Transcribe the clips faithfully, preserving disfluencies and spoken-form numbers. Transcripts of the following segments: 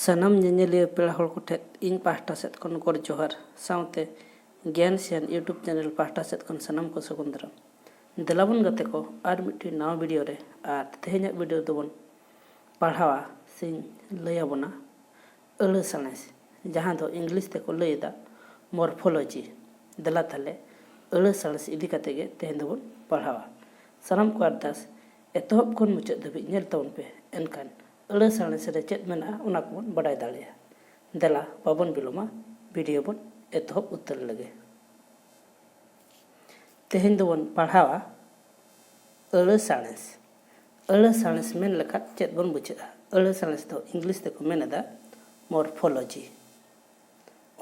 ᱥᱟᱱᱟᱢ ᱧᱮᱧᱮᱞᱤᱭᱟᱹ ᱯᱮᱲᱟ ᱦᱚᱲ ᱠᱚᱴᱷᱮᱱ ᱤᱧ ᱯᱟᱦᱴᱟ ᱥᱮᱫ ᱠᱷᱚᱱ ᱜᱚᱰ ᱡᱚᱦᱟᱨ, ᱥᱟᱶᱛᱮ ᱜᱮᱭᱟᱱ ᱥᱮᱭᱟᱱ YouTube channel ᱯᱟᱦᱴᱟ ᱥᱮᱫ ᱠᱷᱚᱱ ᱥᱟᱱᱟᱢ ᱠᱚ ᱥᱟᱹᱜᱩᱱ ᱫᱟᱨᱟᱢ᱾ ᱫᱮᱞᱟᱵᱚᱱ ᱜᱟᱛᱮ ᱠᱚ, ᱟᱨ ᱢᱤᱫᱴᱤᱡ ᱱᱟᱣᱟ video ᱨᱮ, ᱟᱨ ᱛᱮᱦᱮᱧᱟᱜ video ᱫᱚᱵᱚᱱ ᱯᱟᱲᱦᱟᱣᱟ ᱥᱮᱧ ᱞᱟᱹᱭ ᱟᱵᱚᱱᱟ ᱟᱹᱲᱟᱹ ᱥᱟᱬᱮᱥ, ᱡᱟᱦᱟᱸ ᱫᱚ English ᱛᱮᱠᱚ ᱞᱟᱹᱭ ᱮᱫᱟ morphology᱾ ᱫᱮᱞᱟ ᱛᱟᱦᱞᱮ ᱟᱹᱲᱟᱹ ᱥᱟᱬᱮᱥ ᱤᱫᱤ ᱠᱟᱛᱮ ᱜᱮ ᱛᱮᱦᱮᱧ ᱫᱚᱵᱚᱱ ᱯᱟᱲᱦᱟᱣᱟ᱾ ᱥᱟᱱᱟᱢ ᱠᱚ ᱟᱨᱫᱟᱥ, ᱮᱛᱚᱦᱚᱵ ᱠᱷᱚᱱ ᱢᱩᱪᱟᱹᱫ ᱫᱷᱟᱹᱵᱤᱡ ᱧᱮᱞ ᱛᱟᱵᱚᱱ ᱯᱮ, ᱮᱱᱠᱷᱟᱱ ᱟᱹᱲᱟᱹ ᱥᱟᱬᱮᱥ ᱨᱮ ᱪᱮᱫ ᱢᱮᱱᱟᱜᱼᱟ ᱚᱱᱟ ᱠᱚᱵᱚᱱ ᱵᱟᱰᱟᱭ ᱫᱟᱲᱮᱭᱟᱜᱼᱟ᱾ ᱫᱮᱞᱟ ᱵᱟᱵᱚᱱ ᱵᱤᱞᱚᱢᱟ, video ᱵᱚᱱ ᱮᱛᱚᱦᱚᱵ ᱩᱛᱟᱹᱨ ᱞᱮᱜᱮ᱾ ᱛᱮᱦᱮᱧ ᱫᱚᱵᱚᱱ ᱯᱟᱲᱦᱟᱣᱟ ᱟᱹᱲᱟᱹ ᱥᱟᱬᱮᱥ᱾ ᱟᱹᱲᱟᱹ ᱥᱟᱬᱮᱥ ᱢᱮᱱ ᱞᱮᱠᱷᱟᱱ ᱪᱮᱫ ᱵᱚᱱ ᱵᱩᱡᱷᱟᱹᱜᱼᱟ? ᱟᱹᱲᱟᱹ ᱥᱟᱬᱮᱥ ᱫᱚ English ᱛᱮᱠᱚ ᱢᱮᱱ ᱮᱫᱟ morphology᱾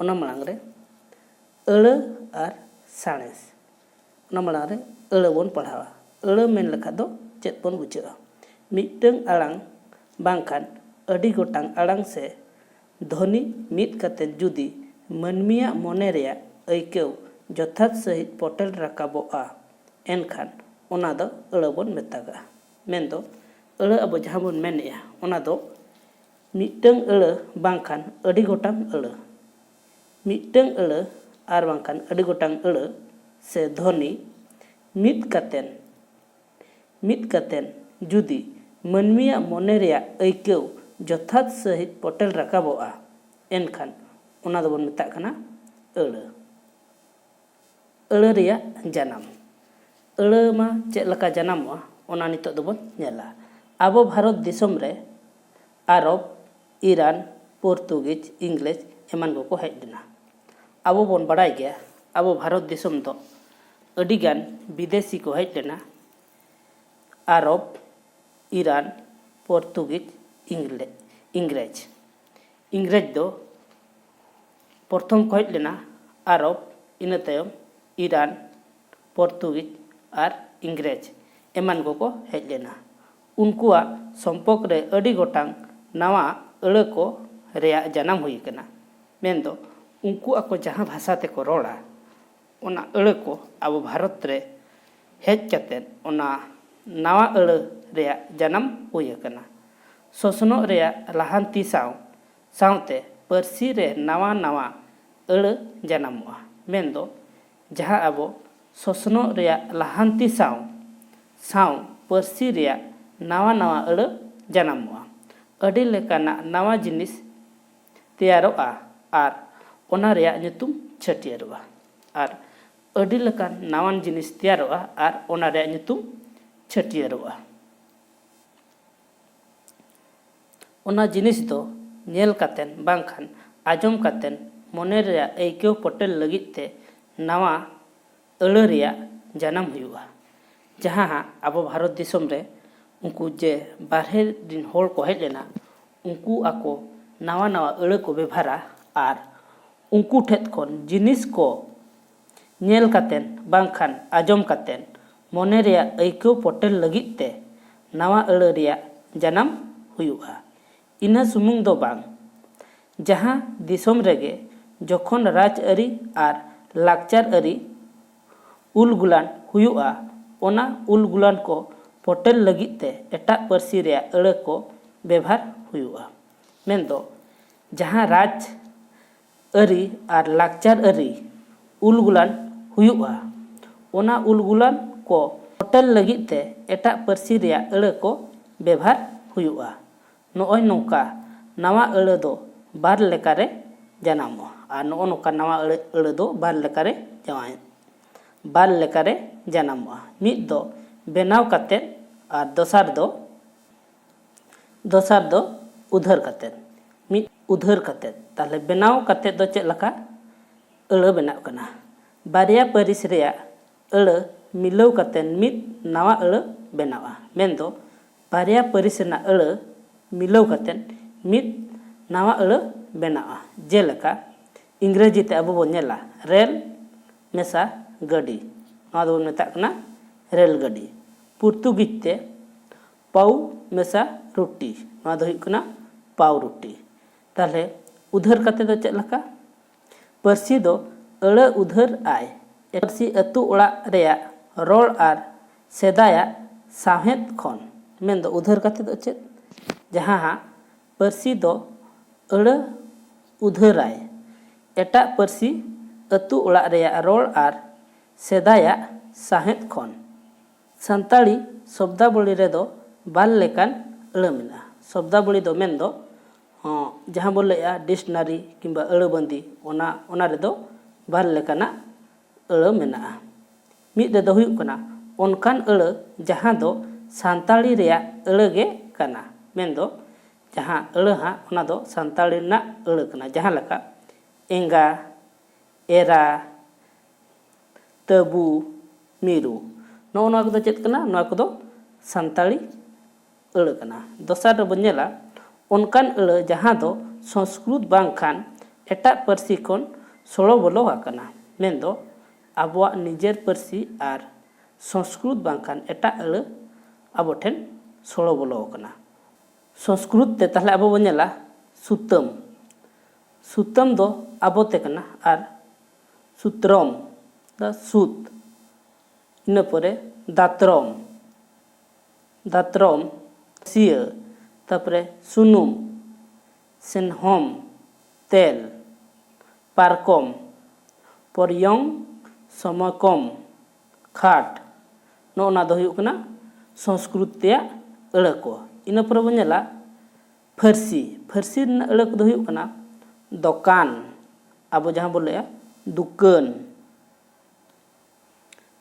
ᱚᱱᱟ ᱢᱟᱲᱟᱝ ᱨᱮ ᱟᱹᱲᱟᱹ ᱟᱨ ᱥᱟᱬᱮᱥ, ᱚᱱᱟ ᱢᱟᱲᱟᱝ ᱨᱮ ᱟᱹᱲᱟᱹ ᱵᱚᱱ ᱯᱟᱲᱦᱟᱣᱟ᱾ ᱟᱹᱲᱟᱹ ᱢᱮᱱ ᱞᱮᱠᱷᱟᱱ ᱫᱚ ᱪᱮᱫ ᱵᱚᱱ ᱵᱩᱡᱷᱟᱹᱜᱼᱟ? ᱢᱤᱫᱴᱟᱝ ᱟᱲᱟᱝ ᱵᱟᱝᱠᱷᱟᱱ ᱟᱹᱰᱤ ᱜᱚᱴᱟᱝ ᱟᱲᱟᱝ ᱥᱮ ᱫᱷᱚᱱᱤ ᱢᱤᱫ ᱠᱟᱛᱮ ᱡᱩᱫᱤ ᱢᱟᱹᱱᱢᱤᱭᱟᱜ ᱢᱚᱱᱮ ᱨᱮᱭᱟᱜ ᱟᱹᱭᱠᱟᱹᱣ ᱡᱚᱛᱷᱟᱛ ᱥᱟᱹᱦᱤᱡ ᱯᱚᱴᱮᱞ ᱨᱟᱠᱟᱵᱚᱜᱼᱟ, ᱮᱱᱠᱷᱟᱱ ᱚᱱᱟ ᱫᱚ ᱟᱹᱲᱟᱹ ᱵᱚᱱ ᱢᱮᱛᱟᱜᱟᱜᱼᱟ᱾ ᱢᱮᱱᱫᱚ ᱟᱹᱲᱟᱹ ᱟᱵᱚ ᱡᱟᱦᱟᱸ ᱵᱚᱱ ᱢᱮᱱᱮᱜᱼᱟ, ᱚᱱᱟ ᱫᱚ ᱢᱤᱫᱴᱟᱹᱝ ᱟᱹᱲᱟᱹ ᱵᱟᱝᱠᱷᱟᱱ ᱟᱹᱰᱤ ᱜᱚᱴᱟᱝ ᱟᱹᱲᱟᱹ, ᱢᱤᱫᱴᱟᱹᱝ ᱟᱹᱲᱟᱹ ᱟᱨ ᱵᱟᱝᱠᱷᱟᱱ ᱟᱹᱰᱤ ᱜᱚᱴᱟᱝ ᱟᱹᱲᱟᱹ ᱥᱮ ᱫᱷᱚᱱᱤ ᱢᱤᱫ ᱠᱟᱛᱮᱱ, ᱢᱤᱫ ᱠᱟᱛᱮᱱ ᱡᱩᱫᱤ ᱢᱟᱹᱱᱢᱤᱭᱟᱜ ᱢᱚᱱᱮ ᱨᱮᱭᱟᱜ ᱟᱹᱭᱠᱟᱹᱣ ᱡᱚᱛᱷᱟᱛ ᱥᱟᱹᱦᱤᱡ ᱯᱚᱴᱮᱞ ᱨᱟᱠᱟᱵᱚᱜᱼᱟ, ᱮᱱᱠᱷᱟᱱ ᱚᱱᱟ ᱫᱚᱵᱚᱱ ᱢᱮᱛᱟᱜ ᱠᱟᱱᱟ ᱟᱹᱲᱟᱹ᱾ ᱟᱹᱲᱟᱹ ᱨᱮᱭᱟᱜ ᱡᱟᱱᱟᱢ᱾ ᱟᱹᱲᱟᱹ ᱢᱟ ᱪᱮᱫ ᱞᱮᱠᱟ ᱡᱟᱱᱟᱢᱚᱜᱼᱟ, ᱚᱱᱟ ᱱᱤᱛᱚᱜ ᱫᱚᱵᱚᱱ ᱧᱮᱞᱟ᱾ ᱟᱵᱚ ᱵᱷᱟᱨᱚᱛ ᱫᱤᱥᱚᱢ ᱨᱮ ᱟᱨᱚᱵ, ᱤᱨᱟᱱ, ᱯᱚᱨᱛᱩᱜᱤᱡᱽ, ᱤᱝᱨᱮᱡᱽ ᱮᱢᱟᱱ ᱠᱚᱠᱚ ᱦᱮᱡ ᱞᱮᱱᱟ᱾ ᱟᱵᱚ ᱵᱚᱱ ᱵᱟᱲᱟᱭ ᱜᱮᱭᱟ, ᱟᱵᱚ ᱵᱷᱟᱨᱚᱛ ᱫᱤᱥᱚᱢ ᱫᱚ ᱟᱹᱰᱤᱜᱟᱱ ᱵᱤᱫᱮᱥᱤ ᱠᱚ ᱦᱮᱡ ᱞᱮᱱᱟ᱾ ᱟᱨᱚᱵ, ᱤᱨᱟᱱ, ᱯᱚᱨᱛᱩᱜᱤᱡᱽ, ᱤᱝᱞᱮ-, ᱤᱝᱨᱮᱡᱽ᱾ ᱤᱝᱨᱮᱡᱽ ᱫᱚ ᱯᱨᱚᱛᱷᱚᱢ ᱠᱚ ᱦᱮᱡ ᱞᱮᱱᱟ ᱟᱨᱚᱵ, ᱤᱱᱟᱹ ᱛᱟᱭᱚᱢ ᱤᱨᱟᱱ, ᱯᱚᱨᱛᱩᱜᱤᱡᱽ ᱟᱨ ᱤᱝᱨᱮᱡᱽ ᱮᱢᱟᱱ ᱠᱚᱠᱚ ᱦᱮᱡ ᱞᱮᱱᱟ᱾ ᱩᱱᱠᱩᱣᱟᱜ ᱥᱚᱢᱯᱚᱨᱠ ᱨᱮ ᱟᱹᱰᱤ ᱜᱚᱴᱟᱝ ᱱᱟᱣᱟ ᱟᱹᱲᱟᱹ ᱠᱚ ᱨᱮᱭᱟᱜ ᱡᱟᱱᱟᱢ ᱦᱩᱭ ᱟᱠᱟᱱᱟ᱾ ᱢᱮᱱᱫᱚ ᱩᱱᱠᱩ ᱟᱠᱚ ᱡᱟᱦᱟᱸ ᱵᱷᱟᱥᱟ ᱛᱮᱠᱚ ᱨᱚᱲᱟ, ᱚᱱᱟ ᱟᱹᱲᱟᱹ ᱠᱚ ᱟᱵᱚ ᱵᱷᱟᱨᱚᱛ ᱨᱮ ᱦᱮᱡ ᱠᱟᱛᱮᱫ ᱚᱱᱟ ᱱᱟᱣᱟ ᱟᱹᱲᱟᱹ ᱨᱮᱭᱟᱜ ᱡᱟᱱᱟᱢ ᱦᱩᱭ ᱟᱠᱟᱱᱟ᱾ ᱥᱚᱥᱱᱚᱜ ᱨᱮᱭᱟᱜ ᱞᱟᱦᱟᱱᱛᱤ ᱥᱟᱶ ᱥᱟᱶᱛᱮ ᱯᱟᱹᱨᱥᱤ ᱨᱮ ᱱᱟᱣᱟ ᱱᱟᱣᱟ ᱟᱹᱲᱟᱹ ᱡᱟᱱᱟᱢᱚᱜᱼᱟ᱾ ᱢᱮᱱᱫᱚ ᱡᱟᱦᱟᱸ ᱟᱵᱚ ᱥᱚᱥᱱᱚᱜ ᱨᱮᱭᱟᱜ ᱞᱟᱦᱟᱱᱛᱤ ᱥᱟᱶ ᱥᱟᱶ ᱯᱟᱹᱨᱥᱤ ᱨᱮᱭᱟᱜ ᱱᱟᱣᱟ ᱱᱟᱣᱟ ᱟᱹᱲᱟᱹ ᱡᱟᱱᱟᱢᱚᱜᱼᱟ᱾ ᱟᱹᱰᱤ ᱞᱮᱠᱟᱱᱟᱜ ᱱᱟᱣᱟ ᱡᱤᱱᱤᱥ ᱛᱮᱭᱟᱨᱚᱜᱼᱟ ᱟᱨ ᱚᱱᱟ ᱨᱮᱭᱟᱜ ᱧᱩᱛᱩᱢ ᱪᱷᱟᱹᱴᱭᱟᱹᱨᱚᱜᱼᱟ᱾ ᱟᱨ ᱟᱹᱰᱤ ᱞᱮᱠᱟᱱ ᱱᱟᱣᱟᱱ ᱡᱤᱱᱤᱥ ᱛᱮᱭᱟᱨᱚᱜᱼᱟ ᱟᱨ ᱚᱱᱟ ᱨᱮᱭᱟᱜ ᱧᱩᱛᱩᱢ ᱪᱷᱟᱹᱴᱭᱟᱹᱨᱚᱜᱼᱟ᱾ ᱚᱱᱟ ᱡᱤᱱᱤᱥ ᱫᱚ ᱧᱮᱞ ᱠᱟᱛᱮᱱ ᱵᱟᱝᱠᱷᱟᱱ ᱟᱸᱡᱚᱢ ᱠᱟᱛᱮᱱ ᱢᱚᱱᱮ ᱨᱮᱭᱟᱜ ᱟᱹᱭᱠᱟᱹᱣ ᱯᱚᱴᱮᱞ ᱞᱟᱹᱜᱤᱫ ᱛᱮ ᱱᱟᱣᱟ ᱟᱹᱲᱟᱹ ᱨᱮᱭᱟᱜ ᱡᱟᱱᱟᱢ ᱦᱩᱭᱩᱜᱼᱟ᱾ ᱡᱟᱦᱟᱸ ᱦᱟᱸᱜ ᱟᱵᱚ ᱵᱷᱟᱨᱚᱛ ᱫᱤᱥᱚᱢ ᱨᱮ ᱩᱱᱠᱩ ᱡᱮ ᱵᱟᱨᱦᱮ ᱨᱤᱱ ᱦᱚᱲ ᱠᱚ ᱦᱮᱡ ᱞᱮᱱᱟ, ᱩᱱᱠᱩ ᱟᱠᱚ ᱱᱟᱣᱟ ᱱᱟᱣᱟ ᱟᱹᱲᱟᱹ ᱠᱚ ᱵᱮᱵᱷᱟᱨᱟ ᱟᱨ ᱩᱱᱠᱩ ᱴᱷᱮᱱ ᱠᱷᱚᱱ ᱡᱤᱱᱤᱥ ᱠᱚ ᱧᱮᱞ ᱠᱟᱛᱮᱱ ᱵᱟᱝᱠᱷᱟᱱ ᱟᱸᱡᱚᱢ ᱠᱟᱛᱮᱱ ᱢᱚᱱᱮ ᱨᱮᱭᱟᱜ ᱟᱹᱭᱠᱟᱹᱣ ᱯᱚᱴᱮᱞ ᱞᱟᱹᱜᱤᱫ ᱛᱮ ᱱᱟᱣᱟ ᱟᱹᱲᱟᱹ ᱨᱮᱭᱟᱜ ᱡᱟᱱᱟᱢ ᱦᱩᱭᱩᱜᱼᱟ᱾ ᱤᱱᱟᱹ ᱥᱩᱢᱩᱝ ᱫᱚ ᱵᱟᱝ, ᱡᱟᱦᱟᱸ ᱫᱤᱥᱚᱢ ᱨᱮᱜᱮ ᱡᱚᱠᱷᱚᱱ ᱨᱟᱡᱽᱟᱹᱨᱤ ᱟᱨ ᱞᱟᱠᱪᱟᱨ ᱟᱹᱨᱤ ᱩᱞᱜᱩᱞᱟᱱ ᱦᱩᱭᱩᱜᱼᱟ, ᱚᱱᱟ ᱩᱞᱜᱩᱞᱟᱱ ᱠᱚ ᱯᱚᱴᱮᱞ ᱞᱟᱹᱜᱤᱫ ᱛᱮ ᱮᱴᱟᱜ ᱯᱟᱹᱨᱥᱤ ᱨᱮᱭᱟᱜ ᱟᱹᱲᱟᱹ ᱠᱚ ᱵᱮᱵᱷᱟᱨ ᱦᱩᱭᱩᱜᱼᱟ᱾ ᱢᱮᱱᱫᱚ ᱡᱟᱦᱟᱸ ᱨᱟᱡᱽ ᱟᱹᱨᱤ ᱟᱨ ᱞᱟᱠᱪᱟᱨ ᱟᱹᱨᱤ ᱩᱞᱜᱩᱞᱟᱱ ᱦᱩᱭᱩᱜᱼᱟ, ᱚᱱᱟ ᱩᱞᱜᱩᱞᱟᱱ ᱠᱚ ᱯᱚᱴᱮᱞ ᱞᱟᱹᱜᱤᱫ ᱛᱮ ᱮᱴᱟᱜ ᱯᱟᱹᱨᱥᱤ ᱨᱮᱭᱟᱜ ᱟᱹᱲᱟᱹ ᱠᱚ ᱵᱮᱵᱷᱟᱨ ᱦᱩᱭᱩᱜᱼᱟ᱾ ᱱᱚᱜᱼᱚᱭ ᱱᱚᱝᱠᱟ ᱱᱟᱣᱟ ᱟᱹᱲᱟᱹ ᱫᱚ ᱵᱟᱨ ᱞᱮᱠᱟᱨᱮ ᱡᱟᱱᱟᱢᱚᱜᱼᱟ᱾ ᱟᱨ ᱱᱚᱜᱼᱚ ᱱᱚᱝᱠᱟ ᱱᱟᱣᱟ ᱟᱹᱲᱟᱹ, ᱟᱹᱲᱟᱹ ᱫᱚ ᱵᱟᱨ ᱞᱮᱠᱟᱨᱮ ᱡᱟᱶᱟᱭ-, ᱵᱟᱨ ᱞᱮᱠᱟᱨᱮ ᱡᱟᱱᱟᱢᱚᱜᱼᱟ᱾ ᱢᱤᱫ ᱫᱚ ᱵᱮᱱᱟᱣ ᱠᱟᱛᱮᱫ ᱟᱨ ᱫᱚᱥᱟᱨ ᱫᱚ, ᱫᱚᱥᱟᱨ ᱫᱚ ᱩᱫᱷᱟᱹᱨ ᱠᱟᱛᱮᱫ᱾ ᱢᱤᱫ ᱩᱫᱷᱟᱹᱨ ᱠᱟᱛᱮᱫ᱾ ᱛᱟᱦᱞᱮ ᱵᱮᱱᱟᱣ ᱠᱟᱛᱮᱫ ᱫᱚ ᱪᱮᱫ ᱞᱮᱠᱟ ᱟᱹᱲᱟᱹ ᱵᱮᱱᱟᱜ ᱠᱟᱱᱟ? ᱵᱟᱨᱭᱟ ᱯᱟᱹᱨᱤᱥ ᱨᱮᱭᱟᱜ ᱟᱹᱲᱟᱹ ᱢᱤᱞᱟᱹᱣ ᱠᱟᱛᱮᱫ ᱢᱤᱫ ᱱᱟᱣᱟ ᱟᱹᱲᱟᱹ ᱵᱮᱱᱟᱜᱼᱟ᱾ ᱢᱮᱱᱫᱚ ᱵᱟᱨᱭᱟ ᱯᱟᱹᱨᱤᱥ ᱨᱮᱱᱟᱜ ᱟᱹᱲᱟᱹ ᱢᱤᱞᱟᱹᱣ ᱠᱟᱛᱮᱫ ᱢᱤᱫ ᱱᱟᱣᱟ ᱟᱹᱲᱟᱹ ᱵᱮᱱᱟᱜᱼᱟ᱾ ᱡᱮᱞᱮᱠᱟ ᱤᱝᱨᱮᱡᱤ ᱛᱮ ᱟᱵᱚ ᱵᱚᱱ ᱧᱮᱞᱟ ᱨᱮᱞ ᱢᱮᱥᱟ ᱜᱟᱹᱰᱤ, ᱱᱚᱣᱟ ᱫᱚᱵᱚᱱ ᱢᱮᱛᱟᱜ ᱠᱟᱱᱟ ᱨᱮᱞ ᱜᱟᱹᱰᱤ᱾ ᱯᱩᱨᱛᱩᱜᱤᱡᱽ ᱛᱮ ᱯᱟᱣ ᱢᱮᱥᱟ ᱨᱩᱴᱤ, ᱱᱚᱣᱟ ᱫᱚ ᱦᱩᱭᱩᱜ ᱠᱟᱱᱟ ᱯᱟᱣ ᱨᱩᱴᱤ᱾ ᱛᱟᱦᱞᱮ ᱩᱫᱷᱟᱹᱨ ᱠᱟᱛᱮ ᱫᱚ ᱪᱮᱫ ᱞᱮᱠᱟ? ᱯᱟᱹᱨᱥᱤ ᱫᱚ ᱟᱹᱲᱟᱹ ᱩᱫᱷᱟᱹᱨ ᱟᱭ᱾ ᱯᱟᱹᱨᱥᱤ ᱟᱹᱛᱩ ᱚᱲᱟᱜ ᱨᱮᱭᱟᱜ ᱨᱚᱲ ᱟᱨ ᱥᱮᱫᱟᱭᱟᱜ ᱥᱟᱶᱦᱮᱫ ᱠᱷᱚᱱ᱾ ᱢᱮᱱᱫᱚ ᱩᱫᱷᱟᱹᱨ ᱠᱟᱛᱮ ᱫᱚ ᱪᱮᱫ? ᱡᱟᱦᱟᱸ ᱦᱟᱸᱜ ᱯᱟᱹᱨᱥᱤ ᱫᱚ ᱟᱹᱲᱟᱹ ᱩᱫᱷᱟᱹᱨᱟᱭ, ᱮᱴᱟᱜ ᱯᱟᱹᱨᱥᱤ ᱟᱹᱛᱩ ᱚᱲᱟᱜ ᱨᱮᱭᱟᱜ ᱨᱚᱲ ᱟᱨ ᱥᱮᱫᱟᱭᱟᱜ ᱥᱟᱶᱦᱮᱫ ᱠᱷᱚᱱ᱾ ᱥᱟᱱᱛᱟᱲᱤ ᱥᱚᱵᱫᱟᱵᱚᱞᱤ ᱨᱮᱫᱚ ᱵᱟᱨ ᱞᱮᱠᱟᱱ ᱟᱹᱲᱟᱹ ᱢᱮᱱᱟᱜᱼᱟ᱾ ᱥᱚᱵᱫᱟᱵᱚᱞᱤ ᱫᱚ ᱢᱮᱱᱫᱚ, ᱦᱚᱸ, ᱡᱟᱦᱟᱸ ᱵᱚᱱ ᱞᱟᱹᱭᱮᱜᱼᱟ ᱰᱤᱠᱥᱱᱟᱨᱤ ᱠᱤᱝᱵᱟ ᱟᱹᱲᱟᱹᱵᱟᱸᱫᱤ, ᱚᱱᱟ, ᱚᱱᱟ ᱨᱮᱫᱚ ᱵᱟᱨ ᱞᱮᱠᱟᱱᱟᱜ ᱟᱹᱲᱟᱹ ᱢᱮᱱᱟᱜᱼᱟ᱾ ᱢᱤᱫ ᱨᱮᱫᱚ ᱦᱩᱭᱩᱜ ᱠᱟᱱᱟ ᱚᱱᱠᱟᱱ ᱟᱹᱲᱟᱹ ᱡᱟᱦᱟᱸ ᱫᱚ ᱥᱟᱱᱛᱟᱲᱤ ᱨᱮᱭᱟᱜ ᱟᱹᱲᱟᱹ ᱜᱮ ᱠᱟᱱᱟ, ᱢᱮᱱᱫᱚ ᱡᱟᱦᱟᱸ ᱟᱹᱲᱟᱹ ᱦᱟᱸᱜ ᱚᱱᱟ ᱫᱚ ᱥᱟᱱᱛᱟᱲᱤ ᱨᱮᱱᱟᱜ ᱟᱹᱲᱟᱹ ᱠᱟᱱᱟ, ᱡᱟᱦᱟᱸ ᱞᱮᱠᱟ ᱮᱸᱜᱟ, ᱮᱨᱟ, ᱛᱟᱹᱵᱩ, ᱢᱤᱨᱩ᱾ ᱱᱚᱜᱼᱚ ᱱᱚᱣᱟ ᱠᱚᱫᱚ ᱪᱮᱫ ᱠᱟᱱᱟ? ᱱᱚᱣᱟ ᱠᱚᱫᱚ ᱥᱟᱱᱛᱟᱲᱤ ᱟᱹᱲᱟᱹ ᱠᱟᱱᱟ᱾ ᱫᱚᱥᱟᱨ ᱨᱮᱵᱚᱱ ᱧᱮᱞᱟ ᱚᱱᱠᱟᱱ ᱟᱹᱲᱟᱹ ᱡᱟᱦᱟᱸ ᱫᱚ ᱥᱚᱝᱥᱠᱨᱩᱛ ᱵᱟᱝᱠᱷᱟᱱ ᱮᱴᱟᱜ ᱯᱟᱹᱨᱥᱤ ᱠᱷᱚᱱ ᱥᱚᱲᱚ ᱵᱚᱞᱚ ᱟᱠᱟᱱᱟ, ᱢᱮᱱᱫᱚ ᱟᱵᱚᱣᱟᱜ ᱱᱤᱡᱮᱨ ᱯᱟᱹᱨᱥᱤ ᱟᱨ ᱥᱚᱝᱥᱠᱨᱩᱛ ᱵᱟᱝᱠᱷᱟᱱ ᱮᱴᱟᱜ ᱟᱹᱲᱟᱹ ᱟᱵᱚ ᱴᱷᱮᱱ ᱥᱚᱲᱚ ᱵᱚᱞᱚ ᱟᱠᱟᱱᱟ᱾ ᱥᱚᱝᱥᱠᱨᱩᱛ ᱛᱮ ᱛᱟᱦᱞᱮ ᱟᱵᱚ ᱵᱚᱱ ᱧᱮᱞᱟ ᱥᱩᱛᱟᱹᱢ᱾ ᱥᱩᱛᱟᱹᱢ ᱫᱚ ᱟᱵᱚ ᱛᱮ ᱠᱟᱱᱟ ᱟᱨ ᱥᱩᱛᱨᱚᱢ ᱫᱚ ᱥᱩᱛ, ᱤᱱᱟᱹ ᱯᱚᱨᱮ ᱫᱟᱛᱨᱚᱢ, ᱫᱟᱛᱨᱚᱢ, ᱥᱤᱭᱟᱹ, ᱛᱟᱯᱚᱨᱮ ᱥᱩᱱᱩᱢ, ᱥᱮᱱᱦᱚᱢ, ᱛᱮᱞ, ᱯᱟᱨᱠᱚᱢ, ᱯᱚᱨᱭᱚᱝ, ᱥᱚᱢᱚᱠᱚᱢ, ᱠᱷᱟᱴ᱾ ᱱᱚᱜᱼᱚ ᱱᱟ ᱫᱚ ᱦᱩᱭᱩᱜ ᱠᱟᱱᱟ ᱥᱚᱝᱥᱠᱨᱩᱛ ᱨᱮᱭᱟᱜ ᱟᱹᱲᱟᱹ ᱠᱚ᱾ ᱤᱱᱟᱹ ᱯᱚᱨᱮ ᱵᱚᱱ ᱧᱮᱞᱟ ᱯᱷᱟᱹᱨᱥᱤ᱾ ᱯᱷᱟᱹᱨᱥᱤ ᱨᱮᱱᱟᱜ ᱟᱹᱲᱟᱹ ᱠᱚᱫᱚ ᱦᱩᱭᱩᱜ ᱠᱟᱱᱟ ᱫᱚᱠᱟᱱ, ᱟᱵᱚ ᱡᱟᱦᱟᱸ ᱵᱚᱱ ᱞᱟᱹᱭᱟ ᱫᱩᱠᱟᱹᱱ,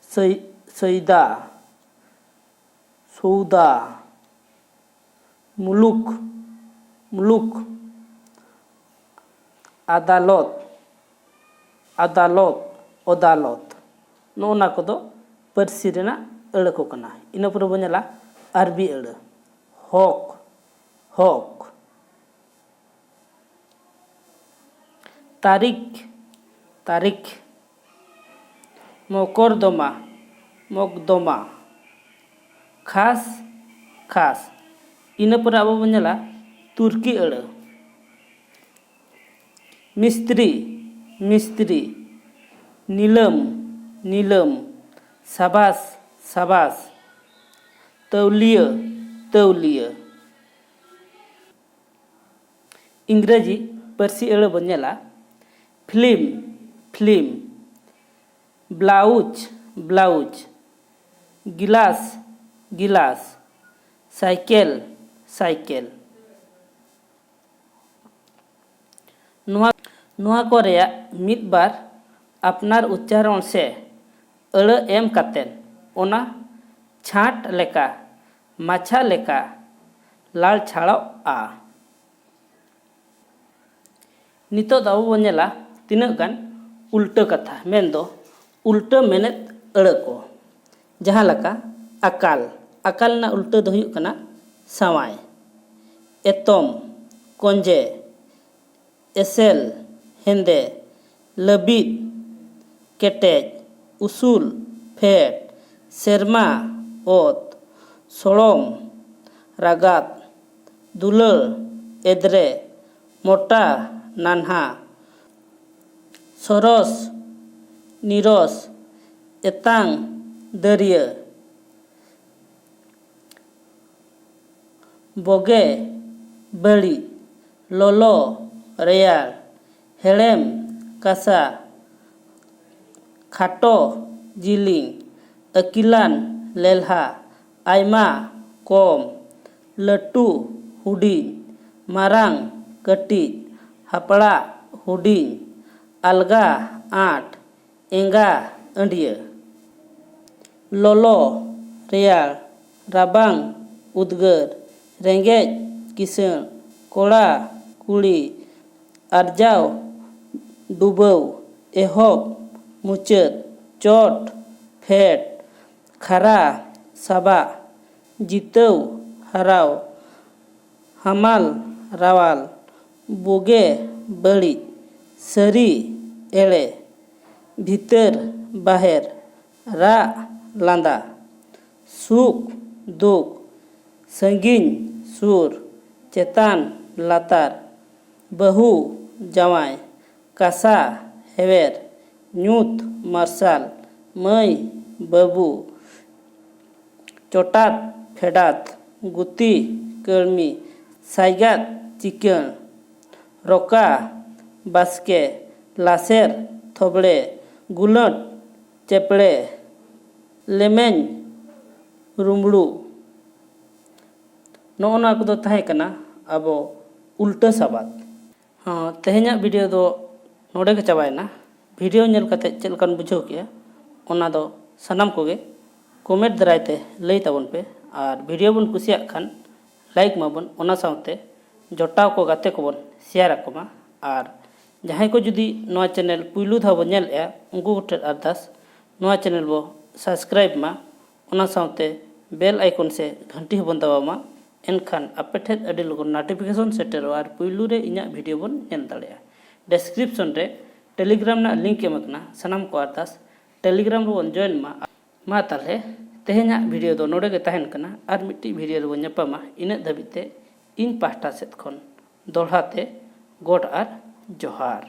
ᱥᱟᱹᱭ-, ᱥᱟᱹᱭᱫᱟ, ᱥᱚᱣᱫᱟ, ᱢᱩᱞᱩᱠ, ᱢᱩᱞᱩᱠ, ᱟᱫᱟᱞᱚᱛ, ᱟᱫᱟᱞᱚᱛ, ᱚᱫᱟᱞᱚᱛ᱾ ᱱᱚᱜᱼᱚ ᱱᱟ ᱠᱚᱫᱚ ᱯᱟᱹᱨᱥᱤ ᱨᱮᱱᱟᱜ ᱟᱹᱲᱟᱹ ᱠᱚ ᱠᱟᱱᱟ᱾ ᱤᱱᱟᱹ ᱯᱚᱨᱮ ᱵᱚᱱ ᱧᱮᱞᱟ ᱟᱨᱵᱤ ᱟᱹᱲᱟᱹ, ᱦᱚᱠ, ᱦᱚᱠ᱾ ᱛᱟᱹᱨᱤᱠᱷ, ᱛᱟᱹᱨᱤᱠᱷ᱾ ᱢᱚᱠᱚᱨᱫᱚᱢᱟ, ᱢᱚᱠᱫᱚᱢᱟ᱾ ᱠᱷᱟᱥ, ᱠᱷᱟᱥ᱾ ᱤᱱᱟᱹ ᱯᱚᱨᱮ ᱟᱵᱚ ᱵᱚᱱ ᱧᱮᱞᱟ ᱛᱩᱨᱠᱤ ᱟᱹᱲᱟᱹ᱾ ᱢᱤᱥᱛᱨᱤ, ᱢᱤᱥᱛᱨᱤ᱾ ᱱᱤᱞᱟᱹᱢ, ᱱᱤᱞᱟᱹᱢ᱾ ᱥᱟᱵᱟᱥ, ᱥᱟᱵᱟᱥ᱾ ᱛᱟᱹᱣᱞᱤᱭᱟᱹ, ᱛᱟᱹᱣᱞᱤᱭᱟᱹ᱾ ᱤᱝᱨᱮᱡᱤ ᱯᱟᱹᱨᱥᱤ ᱟᱹᱲᱟᱹ ᱵᱚᱱ ᱧᱮᱞᱟ, film, film, blouse, blouse, glass, glass, cycle, cycle. ᱱᱚᱣᱟ, ᱱᱚᱣᱟ ᱠᱚ ᱨᱮᱭᱟᱜ ᱢᱤᱫ ᱵᱟᱨ ᱟᱯᱱᱟᱨ ᱩᱪᱪᱟᱨᱚᱱ ᱥᱮ ᱟᱹᱲᱟᱹ ᱮᱢ ᱠᱟᱛᱮ ᱚᱱᱟ ᱪᱷᱟᱸᱴ ᱞᱮᱠᱟ, ᱢᱟᱪᱷᱟ ᱞᱮᱠᱟ ᱞᱟᱲᱪᱷᱟᱲᱚᱜᱼᱟ᱾ ᱱᱤᱛᱚᱜ ᱫᱚ ᱟᱵᱚ ᱵᱚᱱ ᱧᱮᱞᱟ ᱛᱤᱱᱟᱹᱜ ᱜᱟᱱ ᱩᱞᱴᱟᱹ ᱠᱟᱛᱷᱟ, ᱢᱮᱱᱫᱚ ᱩᱞᱴᱟᱹ ᱢᱮᱱᱮᱫ ᱟᱹᱲᱟᱹ ᱠᱚ᱾ ᱡᱟᱦᱟᱸ ᱞᱮᱠᱟ ᱟᱠᱟᱞ, ᱟᱠᱟᱞ ᱨᱮᱱᱟᱜ ᱩᱞᱴᱟᱹ ᱫᱚ ᱦᱩᱭᱩᱜ ᱠᱟᱱᱟ ᱥᱟᱶᱟᱭ᱾ ᱮᱛᱚᱢ, ᱠᱚᱸᱡᱮ, ᱮᱥᱮᱞ, ᱦᱮᱸᱫᱮ, ᱞᱟᱹᱵᱤᱫ, ᱠᱮᱴᱮᱡ, ᱩᱥᱩᱞ, ᱯᱷᱮᱰ, ᱥᱮᱨᱢᱟ, ᱚᱛ, ᱥᱚᱲᱚᱢ, ᱨᱟᱜᱟᱫ, ᱫᱩᱞᱟᱹᱲ, ᱮᱫᱽᱨᱮ, ᱢᱚᱴᱟ, ᱱᱟᱱᱦᱟ, ᱥᱚᱨᱚᱥ, ᱱᱤᱨᱚᱥ, ᱮᱛᱟᱝ, ᱫᱟᱹᱨᱭᱟᱹ, ᱵᱚᱜᱮ, ᱵᱟᱹᱲᱤᱡ, ᱞᱚᱞᱚ, ᱨᱮᱭᱟᱲ, ᱦᱮᱲᱮᱢ, ᱠᱟᱥᱟ, ᱠᱷᱟᱴᱚ, ᱡᱤᱞᱤᱧ, ᱟᱹᱠᱤᱞᱟᱱ, ᱞᱮᱞᱦᱟ, ᱟᱭᱢᱟ, ᱠᱚᱢ, ᱞᱟᱹᱴᱩ, ᱦᱩᱰᱤᱧ, ᱢᱟᱨᱟᱝ, ᱠᱟᱹᱴᱤᱡ, ᱦᱟᱯᱲᱟᱜ, ᱦᱩᱰᱤᱧ, ᱟᱞᱜᱟ, ᱟᱸᱴ, ᱮᱸᱜᱟ, ᱟᱹᱰᱭᱟᱹ᱾ ᱞᱚᱞᱚ, ᱨᱮᱭᱟᱲ, ᱨᱟᱵᱟᱝ, ᱩᱫᱽᱜᱟᱹᱨ, ᱨᱮᱸᱜᱮᱡ, ᱠᱤᱥᱟᱹᱬ, ᱠᱚᱲᱟ, ᱠᱩᱲᱤ, ᱟᱨᱡᱟᱣ, ᱰᱩᱵᱟᱹᱣ, ᱮᱦᱚᱵ, ᱢᱩᱪᱟᱹᱫ, ᱪᱚᱴ, ᱯᱷᱮᱰ, ᱠᱷᱟᱨᱟ, ᱥᱟᱵᱟᱜ, ᱡᱤᱛᱟᱹᱣ, ᱦᱟᱨᱟᱣ, ᱦᱟᱢᱟᱞ, ᱨᱟᱣᱟᱞ, ᱵᱩᱜᱮ, ᱵᱟᱹᱲᱤᱡ, ᱥᱟᱹᱨᱤ, ᱮᱲᱮ, ᱵᱷᱤᱛᱟᱹᱨ, ᱵᱟᱦᱮᱨ, ᱨᱟᱜ, ᱞᱟᱸᱫᱟ, ᱥᱩᱠ, ᱫᱩᱠ, ᱥᱟᱺᱜᱤᱧ, ᱥᱩᱨ, ᱪᱮᱛᱟᱱ, ᱞᱟᱛᱟᱨ, ᱵᱟᱹᱦᱩ, ᱡᱟᱶᱟᱭ, ᱠᱟᱥᱟ, ᱦᱮᱣᱮᱨ, ᱧᱩᱛ, ᱢᱟᱨᱥᱟᱞ, ᱢᱟᱹᱭ, ᱵᱟᱹᱵᱩ, ᱪᱚᱴᱟᱛ, ᱯᱷᱮᱰᱟᱛ, ᱜᱩᱛᱤ, ᱠᱟᱹᱲᱢᱤ, ᱥᱟᱭᱜᱟᱫ, ᱪᱤᱠᱟᱹᱬ, ᱨᱚᱠᱟ ᱵᱟᱥᱠᱮ, ᱞᱟᱥᱮᱨ ᱛᱷᱚᱵᱲᱮ, ᱜᱩᱞᱟᱹᱴ ᱪᱮᱯᱲᱮ, ᱞᱮᱢᱮᱧ ᱨᱩᱢᱲᱩ᱾ ᱱᱚᱜᱼᱚ ᱱᱚᱣᱟ ᱠᱚᱫᱚ ᱛᱟᱦᱮᱸ ᱠᱟᱱᱟ ᱟᱵᱚ ᱩᱞᱴᱟᱹ ᱥᱟᱵᱟᱫ᱾ ᱦᱚᱸ, ᱛᱮᱦᱮᱧᱟᱜ ᱵᱷᱤᱰᱤᱭᱳ ᱫᱚ ᱱᱚᱰᱮ ᱜᱮ ᱪᱟᱵᱟᱭᱮᱱᱟ᱾ ᱵᱷᱤᱰᱤᱭᱳ ᱧᱮᱞ ᱠᱟᱛᱮ ᱪᱮᱫ ᱞᱮᱠᱟᱱ ᱵᱩᱡᱷᱟᱹᱣ ᱠᱮᱜᱼᱟ, ᱚᱱᱟ ᱫᱚ ᱥᱟᱱᱟᱢ ᱠᱚᱜᱮ ᱠᱚᱢᱮᱱᱴ ᱫᱟᱨᱟᱭ ᱛᱮ ᱞᱟᱹᱭ ᱛᱟᱵᱚᱱ ᱯᱮ᱾ ᱟᱨ ᱵᱷᱤᱰᱤᱭᱳ ᱵᱚᱱ ᱠᱩᱥᱤᱭᱟᱜ ᱠᱷᱟᱱ ᱞᱟᱭᱤᱠ ᱢᱟᱵᱚᱱ, ᱚᱱᱟ ᱥᱟᱶᱛᱮ ᱡᱚᱴᱟᱣ ᱠᱚ ᱜᱟᱛᱮ ᱠᱚᱵᱚᱱ ᱥᱮᱭᱟᱨ ᱟᱠᱚ ᱢᱟ᱾ ᱟᱨ ᱡᱟᱦᱟᱸᱭ ᱠᱚ ᱡᱩᱫᱤ ᱱᱚᱣᱟ ᱪᱮᱱᱮᱞ ᱯᱩᱭᱞᱩ ᱫᱷᱟᱣ ᱵᱚᱱ ᱧᱮᱞᱮᱜᱼᱟ, ᱩᱱᱠᱩ ᱠᱚᱴᱷᱮᱱ ᱟᱨᱫᱟᱥ, ᱱᱚᱣᱟ ᱪᱮᱱᱮᱞ ᱵᱚ ᱥᱟᱵᱥᱠᱨᱟᱭᱤᱵ ᱢᱟ, ᱚᱱᱟ ᱥᱟᱶᱛᱮ ᱵᱮᱞ ᱟᱭᱠᱚᱱ ᱥᱮ ᱜᱷᱟᱱᱴᱤ ᱦᱚᱸᱵᱚᱱ ᱫᱟᱵᱟᱣ ᱢᱟ᱾ ᱮᱱᱠᱷᱟᱱ ᱟᱯᱮ ᱴᱷᱮᱱ ᱟᱹᱰᱤ ᱞᱚᱜᱚᱱ ᱱᱳᱴᱤᱯᱷᱤᱠᱮᱥᱚᱱ ᱥᱮᱴᱮᱨᱚᱜᱼᱟ ᱟᱨ ᱯᱩᱭᱞᱩ ᱨᱮ ᱤᱧᱟᱹᱜ ᱵᱷᱤᱰᱤᱭᱳ ᱵᱚᱱ ᱧᱮᱞ ᱫᱟᱲᱮᱭᱟᱜᱼᱟ᱾ ᱰᱮᱥᱠᱨᱤᱯᱥᱚᱱ ᱨᱮ ᱴᱮᱞᱤᱜᱨᱟᱢ ᱨᱮᱱᱟᱜ ᱞᱤᱝᱠ ᱮᱢ ᱟᱠᱟᱱᱟ᱾ ᱥᱟᱱᱟᱢ ᱠᱚ ᱟᱨᱫᱟᱥ, ᱴᱮᱞᱤᱜᱨᱟᱢ ᱨᱮᱵᱚᱱ ᱡᱚᱭᱮᱱ ᱢᱟ᱾ ᱢᱟ ᱛᱟᱦᱞᱮ, ᱛᱮᱦᱮᱧᱟᱜ ᱵᱷᱤᱰᱤᱭᱳ ᱫᱚ ᱱᱚᱰᱮ ᱜᱮ ᱛᱟᱦᱮᱱ ᱠᱟᱱᱟ᱾ ᱟᱨ ᱢᱤᱫᱴᱤᱡ ᱵᱷᱤᱰᱤᱭᱳ ᱨᱮᱵᱚᱱ ᱧᱟᱯᱟᱢᱟ᱾ ᱤᱱᱟᱹᱜ ᱫᱷᱟᱹᱵᱤᱡ ᱛᱮ ᱤᱧ ᱯᱟᱦᱴᱟ ᱥᱮᱫ ᱠᱷᱚᱱ ᱫᱚᱦᱲᱟ ᱛᱮ ᱜᱚᱰ ᱟᱨ ᱡᱚᱦᱟᱨ᱾